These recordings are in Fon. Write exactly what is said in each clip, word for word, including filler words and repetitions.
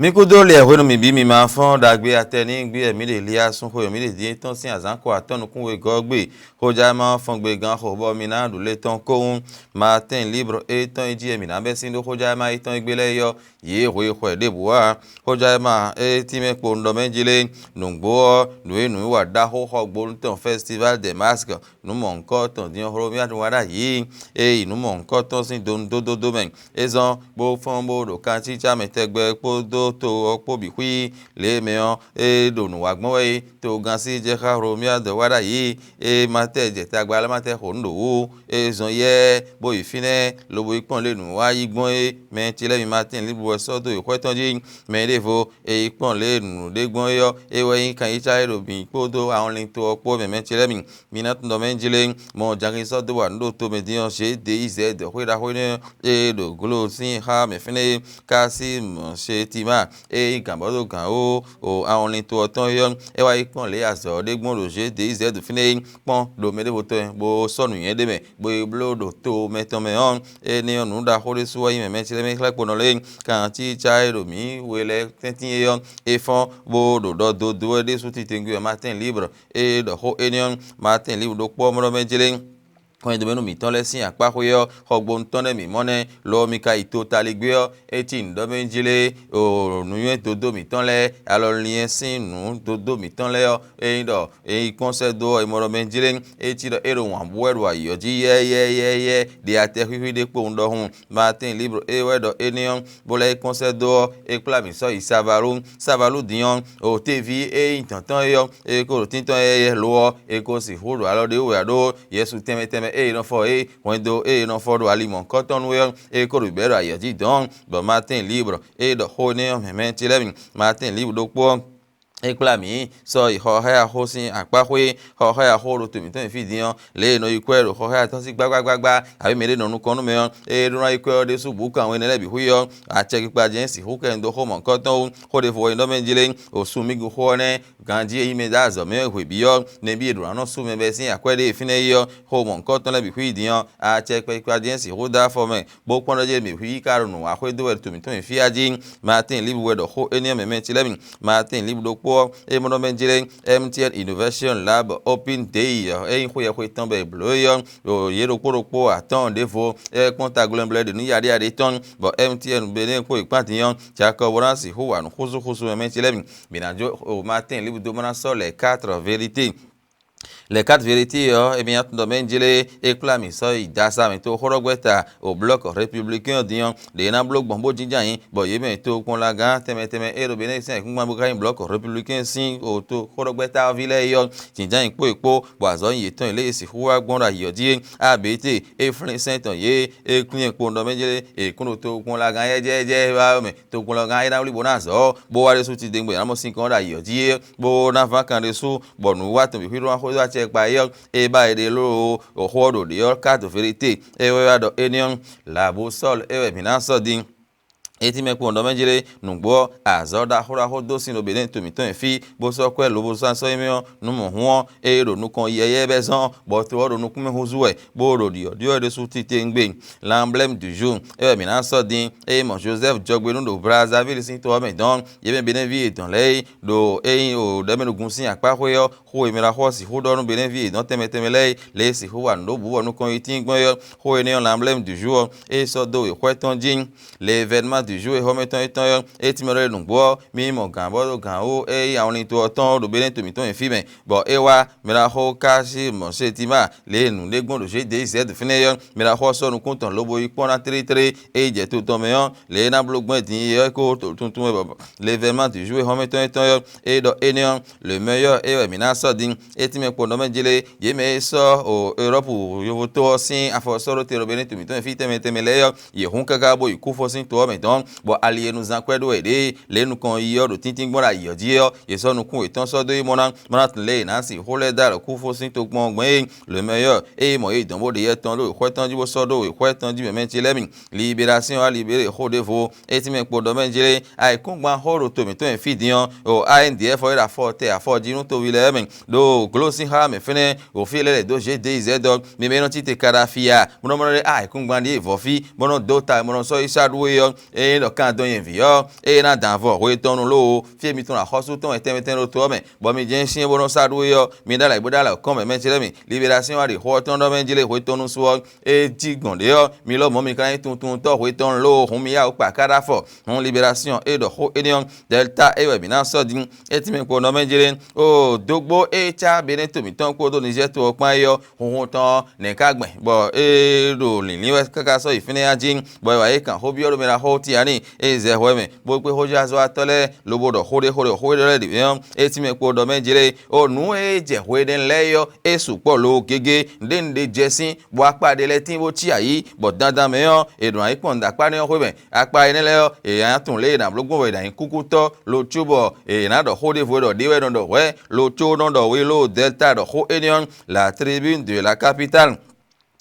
Mi kúdó liɛ hwenu mǐ bí mi ma fɔ́n ɖagbe atɛ ní gbé mǐ ɖe Liasún xwe mǐ ɖe dín tɔn sín azǎn ko atɔ́ nukún wegɔ́ gbe. Xójá ma fɔn gbe gán xo bɔ mi ná ɖu lé tɔn kówún. Martin Libre étɔn e jí mǐ ná bɛ́ sín ɖó xójá ma étɔn e gbé lɛ́ɛ yɔ, yě hwe xwɛ ɖěbǔ ǎ. Xójá ma é tínmɛ kpo un ɖɔ mɛ jí lé. Nǔgbó ɔ́, nǔ e nǔwiwa ɖaxó xɔgbónu tɔn Festival des Masques nǔ mɔ̌hunkɔtɔn din ɔ́ xló mì wá ɖ'ayǐ. É yi nǔ mɔ̌hunkɔtɔn sín donu dó dódó mɛ. É zɔ́n bó fɔ́n bó ɖo kancícá mɛ tɛgbɛ kpódó to ɔ́ kpó bǐ xwí. Lě e mɛ ɔ́, é ɖo nǔ wa gbɔn wɛ é, togán sí jɛ xá Hlomia dɔ wá ɖ'ayǐ. É ma tɛ jɛ tagba lɛ́ ma tɛ xo nǔ ɖo wú. É zɔn yɛ́ bó yi fínɛ́, lobo yi kpɔ́n lě nǔ wá yí gbɔn é. Mɛ ce lɛ́ɛ mi Matín Libu wɛ sɔ́ dó yi xwɛ tɔn jí. Mɛ ɖěvo e yi kpɔ́n lě e nǔ ɖe gbɔn é ɔ́, é wɛ nyí kanyícá e ɖo bǐ kpódó awɔnlin to ɔ́ kpó mɛ mɛ ce lɛ́ɛ mi. Mi ná tunwun ɖɔ mɛ jlé mɔ jangin sɔ́ dó wa nǔ ɖo tomɛ din ɔ́, zě deyi zɛ dɔ̌xwé ɖaxó énɛ́ e ɖo glo sín xá mɛ fínɛ́ é, ká sí mɔ̌ Shetima e nyí gǎnbɔ́dó gǎn ó o awɔnlin to ɔ́ tɔn é ɔ́, é wá yi kpɔ́n lě e azɔ̌ ɔ́ ɖe gbɔn ɖo zě deyi zɛ dɔ̌ fínɛ́ é, kpɔ́n ɖo mɛɖěvo tɔn bo sɔ́ nǔnywɛ́ ɖé mɛ, bo yi bló ɖo to mɛtɔn mɛ ɔ́, énɛ́ ɔ́ nǔ ɖaxó ɖésú wɛ nyí mɛ mɛ ce lɛ́ɛ mɛ xlɛ́ kpo nɔ lé. Kantí cá e ɖo mǐ we lɛ́ɛ tɛ́ntin é ɔ́, é fɔ́n bó ɖo ɖɔ dó dó wɛ ɖésú titewungbe wɛ Matín Libre e ɖɔ xó énɛ́ ɔ́, Matín Libre ɖokpó ɔ́ mlɔ́ mɛ jlé. Xwɛndo mɛ nú mǐtɔn lɛ́ɛ sín akpáxwé ɔ́, xɔgbónu tɔn nɛ́ mǐ mɔ nɛ́, lo ɔ́ mi ka yi totaligbé ɔ́, é cí nǔ ɖɔ mɛ jlé, o nǔnywɛ́ dodó mǐtɔn lɛ́ɛ, alɔ linyɛ́ sín nǔ dodó mǐtɔn lɛ́ɛ ɔ́, é nyí ɖɔ è yi kpɔ́n sɛ́ dó ɔ́, è mɔ ɖɔ mɛ jlé, é cí ɖɔ é ɖo wǎn bú wɛ ɖo ayǐ ɔ́ jí yɛ́yɛ́yɛ́yɛ́, ɖe atɛ xwíxwí ɖé kpowun ɖɔhun. Matín Libre é wɛ ɖɔ énɛ́ ɔ́, bó lɛ́ yi kpɔ́n sɛ́ dó ɔ́, é kplá mǐ sɔ́ yi Savalu. Savalu din ɔ́, o téví e nyí dɔ̌n tɔn é ɔ́, é ko ɖo tíntɔ́n yɛ́yɛ́ lo ɔ́, é ko sixú ɖo alɔ ɖé wú wɛ ǎ ɖó Yɛsu tɛnmɛ tɛnmɛ e è nɔ fɔ é, hwɛndo e è nɔ fɔ ɖo ali mɔ̌hunkɔtɔn nu é ɔ́, é ko ɖo bǐbɛ́ ɖo ayǐ ɔ́ jí dɔ̌n, bɔ Matín Libre e ɖɔ xó énɛ́ ɔ́ mɛ mɛ ce lɛ́ɛ mi. Matín Libre ɖokpó ɔ́, é kplá mǐ sɔ́ yi xɔxɔ́ya xó sín akpáxwé. Xɔxɔ́ya xó ɖo to mǐtɔn nyi fí din ɔ́, lě e è nɔ yi kwɛ́ ɖo xɔxɔ́ya tɔn sín gbágbágbágbá, abǐ mɛ ɖé nɔ nukɔn nú mɛ ɔ́, ée é ɖó ná yi kwɛ́ ɔ́ ɖésú bǔ kan hwenɛ́ lɛ́ɛ bǐ xwí ɔ́, acɛkpikpa jɛ́n sixú kɛ nyi dó xó mɔ̌hunkɔtɔn wú. Xó ɖěvo wɛ nyí ɖɔ mɛ jlé, o sun mí gun xó ɔ́ nɛ́, ganjí e nyí mɛ ɖó azɔ̌ mɛ hwe bǐ ɔ́, nɛbí e ɖǒ ná nɔ sú mɛ bɛ́ sín akwɛ́ ɖé e fínɛ́ é ɔ́, xó mɔ̌hunkɔtɔn lɛ́ɛ bǐ xwí din ɔ́, acɛkpikpa jɛ́n sixú dó afɔ mɛ, bó kpɔ́n ɖɔ jɛ́n mǐ xwí ka ɖo nǔ wa xwedó wɛ to mǐtɔn nyi fí a jí. Matín Libre wɛ ɖɔ xó énɛ́ ɔ́ mɛ mɛ ce lɛ́ɛ mi. Matín Libre ɖokpó ɔ́, é mɔ ɖɔ mɛ jlé, M T N Innovation Lab Open Day ɔ́, é nyí xwe e xwe tɔn bɔ è blǒ é ɔ́, ɖo yě ɖokpó ɖokpó atɔ́ɔ́n ɖěvo, é kpɔ́n taglɔ́nblɛ́ ɖě nú yaɖéyaɖé tɔn, bɔ M T N Benin kpó yě kpán din ɔ́, Jakɔ́bu ná sixú wa nǔ xúsúxúsú mɛ mɛ ce lɛ́ɛ mi. Mǐ ná jó o Matín Libre dó bó ná sɔ́ lɛ̌ quatre vérité. Les quatre vérités ɔ́, émi nya tunɖɔ mɛ jlé é kplá mǐ sɔ́ yi dasa mɛ to xóɖɔgbɛ́ta o blɔ́k républicain ɔ́ din ɔ́, ɖě é ná bló gbɔn bó jínjɔ́n ayǐ, bɔ yě mɛ tokpɔnlagán tɛnmɛ tɛnmɛ e ɖo Benɛ́ sín ayǐkúngban bó ka nyí blɔ́k républicain sín o to xóɖɔgbɛ́ta ɔ́ ví lɛ́ɛ é ɔ́, jǐnjɔ́n ayǐ kpó è kpó, bɔ azɔ̌ nyi yětɔn e lě e sixú wá gbɔn ɖo ayǐ ɔ́ jí é. A B T e flín sɛ́n tɔn yě e klín e kpo ɖɔ mɛ jlé è kún ɖo tokpɔnlagán yɛ́jɛ́yɛ́jɛ́ wá ɔ́ mɛ. Tokpɔnlɔgán é ná wlí bó ná azɔ̌, bó wá ɖésú titewungbe e ná mɔ sín kɔn ɖo ayǐ ɔ́ jí é, bó ná ván kan ɖésú, bɔ nǔwiwa tɔn bǐ xwíɖó ná xwedó acɛ kpa é ɔ́, é ba è ɖe lóo xó ɔ́ ɖo ɖě ɔ́ ka dó vérité. É wɛ wá ɖɔ énɛ́ ɔ́, lǎbó Sɔ́ɔl é wɛ mǐ ná sɔ́ din. É tínmɛ kpowun ɖɔ mɛ jlé, nǔgbó ɔ́, azɔ̌ ɖaxó ɖaxó dó sin ɖo Benɛ́ to mǐtɔn e fí, bó sɔ́ kwɛ́ lobo sɔ́ sɔ́ émí ɔ́ nú mɔ̌hun ɔ́, é ɖo nukɔn yɛyɛ́ bɛ́ zɔ́n, bɔ to ɔ́ ɖo nukúnmɛ húzú wɛ, bó ɖo ɖiɔ̌ɖiɔ́ ɖésú titewungbe. L'emblème du jour, é wɛ mǐ ná sɔ́ din. Ényí mɔ Jozɛ́fu jɔgbenú ɖo Blazavili sín to ɔ́ mɛ dɔn, yě mɛ Benɛ́ví yětɔn lɛ́ɛ é ɖo é nyí o ɖɛ̌mɛnugun sín akpáxwé ɔ́, xó e mɛ ɖaxó ɔ́ sixú ɖɔ nú Benɛ́ví yětɔn tɛnmɛ tɛnmɛ lɛ́ɛ é, lě e sixú wa nǔ ɖó bǔ bɔ nukɔn yi tín gbɔn é ɔ́, xó énɛ́ ɔ́ l'emblème du jour ɔ́, é sɔ́ dó wěxwɛ́ tɔn jí. L'événement du jour e xɔ́mɛtɔn étɔn ɔ́, é tínmɛ ɖɔ é nǔgbó ɔ́, mì yi mɔ gǎn bɔ ɖó gǎn wú é nyí awlin to ɔ́ tɔn ɔ́ ɖo Benɛ́ to mǐtɔn nyi fí mɛ, bɔ é wá mɛ ɖaxó Kási mɔ Setima lě e nǔɖé gbɔn ɖo Zedeyizɛ́du fínɛ́ é ɔ́, mɛ ɖaxó ɔ́ sɔ́ nukún tɔn lobo yi kpɔ́n ná tlétlé, é yi jɛ to tɔn mɛ ɔ́, lě e é ná bló gbɔn din é ɔ́ é ko to tuntun wɛ bɔ l'événement du jour e xɔ́mɛtɔn étɔn ɔ́, é ɖɔ énɛ́ ɔ́, le meilleur é wɛ mǐ ná sɔ́ din. É tínmɛ kpo nɔ mɛ jlé, yě mɛ e sɔ́ o Ewolɔ́pu yovóto ɔ́ sín afɔ sɔ́ ɖó te ɖo Benɛ́ to mǐtɔn e fí tɛnmɛ tɛnmɛ lɛ́ɛ ɔ́, yě hun káká bó yi kúfɔ sín to ɔ́ mɛ dɔn, bɔ ali e nú zán kwɛ́ ɖó wɛ ɖě lě e nukɔn yi ɔ́ ɖo tíntín gbɔn ɖo ayǐ ɔ́ jí é ɔ́, yě sɔ́ nukún yětɔn sɔ́ dó é mɔ ná, bó ná tunwun lě e è nǎ sixú lɛ́ dó alɔ kúfɔ sín tokpɔn ɔ́ gbɔn é. Le meilleur, ée mɔ yě dɔn bó ɖe yɛ tɔn ɖó wěxwɛ́ tɔn jí bó sɔ́ ɖó wěxwɛ́ tɔn jí mɛ mɛ ce lɛ́ɛ mi. Libération wá libéré xó ɖěvo, é tínmɛ kpo ɖɔ mɛ jlé, ayǐkúngban xó ɖo to mǐtɔn e fí din ɔ́, o A N D F ɔ́ é ɖo afɔ tɛ afɔ jí nú toví lɛ́ɛ mɛ, ɖo glǒ sín xá mɛ fɛ́nɛ, o fí e lɛ́ lɛ̌ dó Zedeyizɛ́du ɔ́, mi mɛ e nɔ cí te Kadafi a, bó nɔ́ mɔ ɖɔ ɖé ayǐkúngban ɖíe vɔ̌ fí, bó nɔ́ dó ta, bó nɔ́ sɔ́ yi sá ɖú é ɔ́, Ényí ɖɔ kan dɔn nyɛ vǐ ɔ́, ée ná dán avɔ hwe tɔn nu lóo, fí e mi tunwun axɔ́sú tɔn wɛ tɛnmɛ tɛnmɛ ɖo to ɔ́ mɛ, bɔ mi jɛ́n syɛ́n bó nɔ́ sá ɖú é ɔ́, mi ɖó alɔ bó ɖó alɔ kɔ́n mɛ mɛ ce lɛ́ɛ mi. Libération wá ɖi xó ɔ́ tɔn ɖɔ mɛ jlé hwe tɔn nu su ɔ́, é jí gbɔn ɖě ɔ́, mi lɔmɔ̌ mi ka nyí tuntuntɔ́ hwe tɔn lóo, hǔn mi yá wǔ kpa ká ɖó afɔ. Hǔn Libération e ɖɔ xó énɛ́ ɔ́, Dɛlta e wɛ mǐ ná sɔ́ din. É tínmɛ kpo nɔ mɛ jlé, o dógbó e cá Benɛ́to mǐtɔn kpódó Nizɛ́ɛ to ɔ́ kpán é ɔ́, hunhun tɔn ɔ́, nɛ̌ ka gbɛn, bɔ é ɖo lǐnlín wɛ káká sɔ́ yi fínɛ́ nya jí, bɔ é wá yi kan xó byɔ́ ɖó mɛ ɖaxó Tiani e zɛ hwɛ mɛ, bó kpé xójázɔ́watɔ́ lɛ́ɛ, lobo ɖɔ xó ɖé xó ɖé xó ɖé lɛ́ɛ ɖě ɔ́, é tínmɛ kpo ɖɔ mɛ jlé, o nǔ e jɛ hwe énɛ́ lɛ́ɛ é ɔ́, é sukpɔ́ loo gégé, ɖěe un ɖe jɛ sín, bɔ akpa ɖé lɛ́ɛ tíin bó cí ayǐ, bɔ dandan mɛ ɔ́, è nɔ ayǐ kpɔn nǔɖaxó énɛ́ ɔ́ xwé mɛ. Akpa énɛ́ lɛ́ɛ ɔ́, è nǎ tunwun lě e è nǎ bló gbɔn bɔ è nǎ nyí kúkútɔ́ lo cóbɔ è nǎ ɖɔ xó ɖěvo e ɖɔ ɖě wɛ nɔ ɖɔ hwɛ̌ lo có nɔ ɖɔ we lóo Dɛlta ɖɔ xó énɛ́ ɔ́, la tribune de la capitale.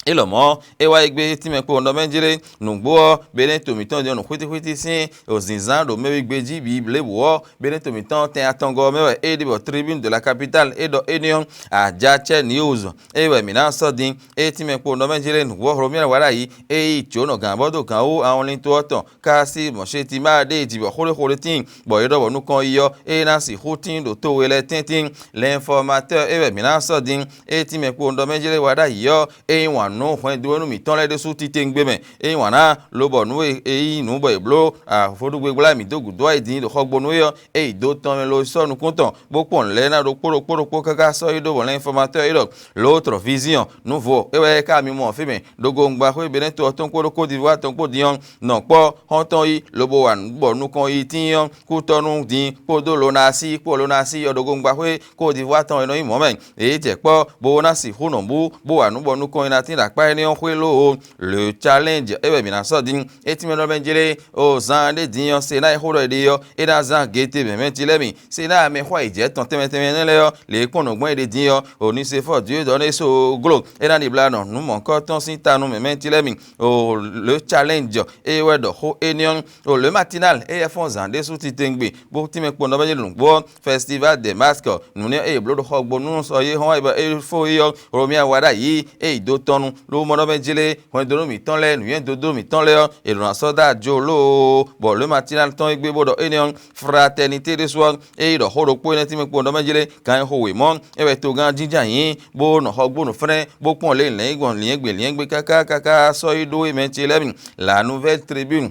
É lɔmɔ̌, é wá yi gbé tínmɛ kpo nɔ mɛ jlé, nǔgbó ɔ́, Benɛ́to mǐtɔn din ɔ́, nǔ xwítíxwítí sín zǐnzán ɖo mɛ wígbe jí bǐ lěbǔ ɔ́, Benɛ́to mǐtɔn tɛn atɔngɔ́ ɔ́ mɛ wɛ é ɖe bɔ tribune de la capitale é ɖɔ énɛ́ ɔ́, Ajacɛ News é wɛ mǐ ná sɔ́ din. É tínmɛ kpo nɔ mɛ jlé, nǔgbó ɔ́, Hlomyɛ́ wá ɖ'ayǐ, é yi jǒnɔ gǎn bɔ dó gǎn wú awɔnlin to ɔ́ tɔn, kási mɔ Shetima ɖe jí bɔ xó ɖé xó ɖé tíin, bɔ é ɖɔ bɔ nukɔn yi ɔ́, é ná sixú tíin ɖo to we lɛ́ɛ tɛ́ntin. L'informateur é wɛ mǐ ná sɔ́ din. É tínmɛ kpo ɖɔ mɛ jlé wa ɖ'ayǐ ɔ́, é yí wǎn nú hwɛndo e nú mǐtɔn lɛ́ɛ ɖésú titewungbe mɛ. É yí wǎn ná, lobɔ nǔ e é yí nǔ bɔ è bló vodúgbegbla e mǐ dó gǔdo ayǐ din ɖo xɔgbónu é ɔ́, é yi do tɔn mɛ lo sɔ́ nukún tɔn, bó kpɔn lɛ̌ ná ɖokpó ɖokpó ɖokpó káká sɔ́ yi ɖó bɔ l'informateur é ɖɔ, l'autre vision, nǔ vo é wɛ é ka mi mɔ fí mɛ, ɖo gongba xwé Benɛ́to ɔ́ tɔn kpódó Côte d'Ivoire tɔn kpó din ɔ́, nɔ kpɔ́ xɔ́ntɔn yi, lobo wa nǔ bɔ nukɔn yi tíin ɔ́, kútɔ́ nú din kpódó Lonasi kpó Lonasi yɔ ɖo gongba xwé Côte d'Ivoire tɔn e nɔ nyí mɔ̌ mɛ. Yě jɛ kpɔ́, bó ná sixú nɔ bú, bó wa nǔ bɔ nukɔn e ná tín ɖo akpá énɛ́ ɔ́ xwé lóo. Le Challenge é wɛ mǐ ná sɔ́ din. É tínmɛ nɔ mɛ jlé, o zan ɖé din ɔ́, se ná e xó ɖɔ è ɖe ɔ́, é ná zán gete mɛ̌mɛ́ jí lɛ́ɛ mi. Se ná mɛ xó ayǐjɛ tɔn tɛnmɛ tɛnmɛ énɛ́ lɛ́ɛ ɔ́, lě e kpɔ́n nǔgbɔn è ɖe din ɔ́, o ní se fɔ dǐ e dɔ̌ ní so gló, é ná ɖi bla nɔ nǔ mɔ̌kɔ́ tɔn sín ta nú mɛ̌mɛ́ jí lɛ́ɛ mi. O Le Challenge é wɛ ɖɔ xó énɛ́ ɔ́. O Le Matinal é yɛ fɔ́n zǎn ɖésú titewungbe, bó tínmɛ kpɔ́n nɔ mɛ jlé nǔgbó ɔ́, Festival des Masques, nǔnɛ́ e è bló ɖo xɔgbónu sɔ yé hɔn wá bɔ é fó é ɔ́, Romia wá ɖ'ayǐ, é yi dó tɔn nu, ló mɔ ɖɔ mɛ jlé hwɛndónú mǐtɔn lɛ́ɛ, nǔnywɛ́dódó mǐtɔn lɛ́ɛ ɔ́, è nɔ ná sɔ́ dó ajo lóoo, bɔ Le Matinal tɔn e gbé bó ɖɔ énɛ́ ɔ́, Fraternité ɖésú ɔ́, é yi ɖɔ xó ɖokpó énɛ́ tínmɛ kpɔ́n ɖɔ mɛ jlé, kan e xo wěmɔ́, é wɛ togán jínjɔ́n ayǐ, bó nɔ xɔgbónu flɛ́n, bó kpɔ́n lě lɛ̌nyigbɔn lyɛ̌ngbě lyɛ̌ngbě káká káká sɔ́ yi ɖó é mɛ ce lɛ́ɛ mi. La Nouvelle Tribune.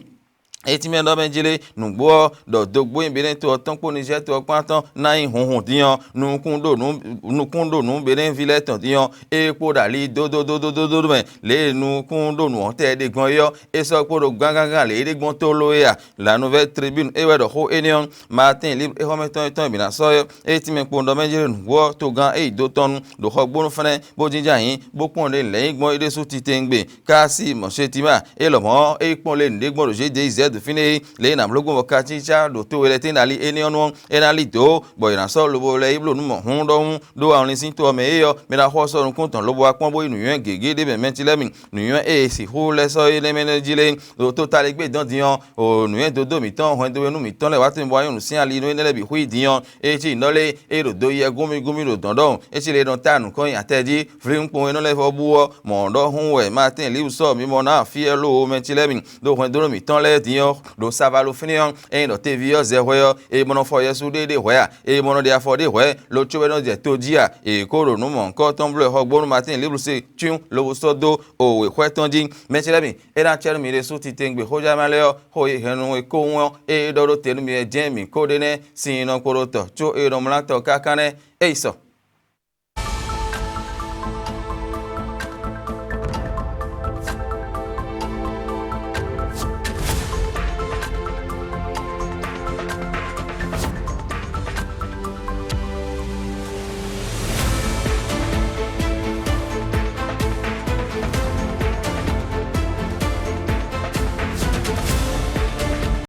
Eti mɛ ɖɔ mɛ jlé nǔgbó ɔ́, ɖɔ dógbó nyi Benɛ́to ɔ́ tɔn kpó Nizɛ́ɛ to ɔ́ kpán tɔn ná nyí hunhun din ɔ́, nukún ɖo nǔ nukún ɖo nǔ Benɛ́ví lɛ́ɛ tɔn din ɔ́, é kpó ɖo ali dódódódódó mɛ, lě e nukún ɖo nǔ ɔ́ tɛ ɖe gbɔn é ɔ́, é sɔ́ kpó ɖo gángángán lě e ɖe gbɔn tólo é a? La Nouvelle Tribune é wɛ ɖɔ xó énɛ́ ɔ́, Martin Libre é xɔ́mɛtɔn étɔn e mǐ ná sɔ́ é, é tínmɛ kpowun ɖɔ mɛ jlé nǔgbó ɔ́, togán é yi dó tɔn nu ɖo xɔgbónu fɛ́nɛ́, bó jínjɔ́n ayǐ, bó kpɔ́n ɖě lɛ̌ nyi gbɔn é ɖésú titewungbe. Kási mɔ̌ Shetima é lɔmɔ̌ é yi kpɔ́n lě nǔɖé gbɔn ɖo Zedeyizɛ́ɛdu fínɛ́ é, lě e è nǎ bló gbɔn bɔ katínsá ɖo to we lɛ́ɛ tɛ́ntin ná lí énɛ́ ɔ́ nu ɔ́, é ná lí dǒ, bɔ è nǎ sɔ́ lobo lɛ́ yi bló nǔ mɔ̌hun ɖɔhun ɖó awlin sín to ɔ́ mɛ é ɔ́, mɛ ná xɔ sɔ́ nukún tɔn lobo wá kpɔ́n bó yi nǔnywɛ́ gěgé ɖé mɛ mɛtí lɛ́ɛ mi. Nǔnywɛ́ e è sixú lɛ́ sɔ́ énɛ́ mɛ lɛ́ɛ jí lé ɖo tótalígbé dɔn din ɔ́, o nǔnywɛ́ dodó mǐtɔn hwɛndo e nú mǐtɔn lɛ́ɛ wá tɛ́ntin bó wá nyɔ́ nǔ sín ali nú énɛ́ lɛ́ɛ bǐ xwí din ɔ́, é cí nǔ lɛ́ɛ é ɖo do yɛ gúnmí gúnmí ɖo dɔ̌n ɖɔhun, é cí lě nɔ tá nǔkɔn nyi atɛ jí, vlínkpɔn e nɔ lɛ́ vɔ bú ɔ́, mɔ̌ ɖɔhun wɛ Matín Liwu sɔ́ mi mɔ ná fí ɛ́ lóo mɛ ce lɛ́ɛ mi ɖo hwɛndónú mǐtɔn lɛ́ɛ din ɔ́, ɖo Savalu fínɛ́ ɔ́, ényí ɖɔ teví ɔ́ zɛ hwɛ ɔ́, è mɔ nɔ fɔ yɛsu ɖé ɖé hwɛ̌ a? È mɔ nɔ ɖe afɔ ɖé hwɛ̌ lo cóbɔ é nɔ jɛ to jí a? È ko ɖo nǔ mɔ̌hunkɔ tɔn bló wɛ xɔgbónu Matín Liwu se cyún lobo sɔ́ dó o wěxwɛ́ tɔn jí. Mɛ ce lɛ́ɛ mi, é ná cɛ́ nú mi ɖésú titewungbe xójá ma lɛ́ɛ ɔ́, xó e hɛn nú we kówún ɔ́, é ɖɔ ɖó te nú mi wɛ jɛ́n mǐ ko ɖe nɛ́, sin nɔ kpo ɖo tɔ, có é nɔ mlá tɔ káká nɛ́. É yi sɔ.